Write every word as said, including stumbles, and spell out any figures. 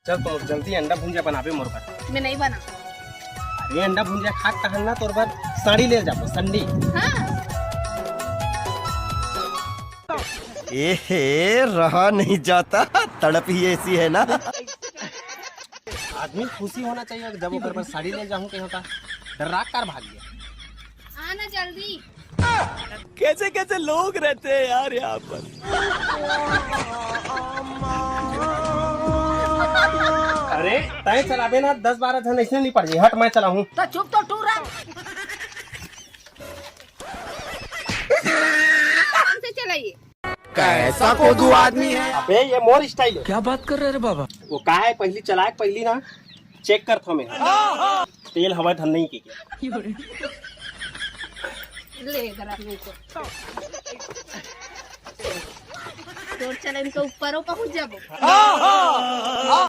चल, तो जल्दी अंडा भुंजिया बनाबे मोर बर। मैं नहीं बना। ये अंडा भुंजिया खात तहन ना तोर बर साड़ी ले जाबो, संडी। हाँ। ए हे, रहा नहीं जाता, तड़प ही ऐसी है ना। आदमी खुशी होना चाहिए, जब ओकर बर साड़ी ले जाहूं कहीं होता, डर्रा कार भाग गया। आना जल्दी। कैसे कैसे लोग रहते हैं यार यहाँ पर। अरे, तय चलाबे ना, दस बारह झन ऐसे नहीं पड़ जाए। हट, मैं चलाहूँ। तो चुप तो तू रह। आराम से चलाइए। कैसा कोदू आदमी है। अबे, ये मोर स्टाइल है। क्या बात कर रहे रे बाबा? वो का है, पहली चलाए, पहली ना चेक करत हंव मैं। तेल हवय धन नहीं के, के। ले, जरा मेरे को। तोर चलन के ऊपरों पहुंच जाबो।